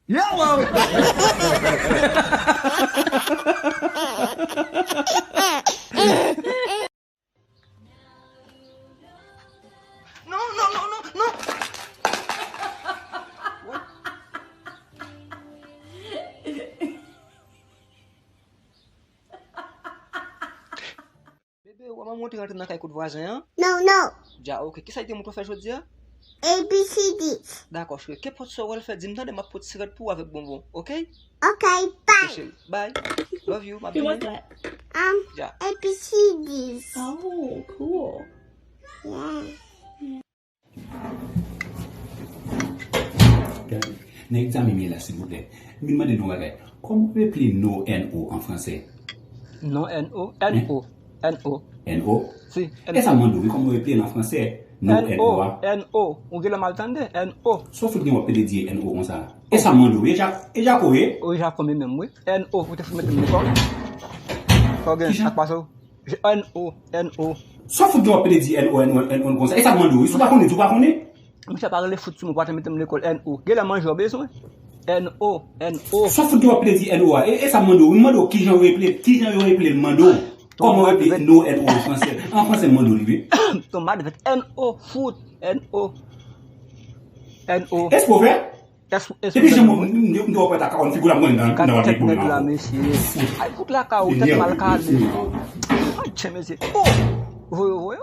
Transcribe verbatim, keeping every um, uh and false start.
Hello! Non, non, non, non, non! Bebe, ou manman w te rantre nan kay kot vwazen an? Non, non. Dja, ok. Kisa li te montre w fè jodi a? A B C Ds. Dakò, cheri. Kenpòt sa w wè l fè, di m tande, m ap pote sigarèt pou ou avèk bonbon, ok? Ok, bye. Ok, cheri. Bye. Love you, my baby. What's that? Um, dja. A B C Ds. Oh, cool. Yeah. Nèg zanmi m ye la, silvouplè. M vin mande nou yon bagay. Kòman w eple no, N O an fransè? Non, N O, N O, N O. N O? Si, N O. E sa m mande w, wi, kòman w eple l an fransè? No, N O a. N O. Ou genlè mal tande, N O. Sa w fout gen w ap pede di N O konsa? E sa m mande w, wi, e Jako, e Jako, wi. Wi, Jako menm, wi. N O, ou te fout mete m lekòl. Sa w gen, sa k pase w? N O, N O. Sa w fout gen w ap pede di N O, N O, N O konsa? E sa m mande w, wi, si w pa konnen, di w pa konnen. Misye pa rele fout sou mwen, pa te mete m lekòl, N O. Genlè manje w bezwen. N O, N O. Sa w fout gen w ap pede di N O a? E, e sa m mande w, wi, m mande w kijan yo eple, kijan yo eple l, m mande w. Kòman yo eple no, N O an fransè? An fransè, m mande w li, wi. Ton mad vèt, N O, fout, N O. N O. Èske w vè? Depi jan mwen, m, m, m, m wè pòt la ka wè figi w la, mwen nan, nan wè figi w la, mesye. Ay, fout la ka ou, tèt mal kale. Ay, tchè, mesye. Oh! Voye, voye.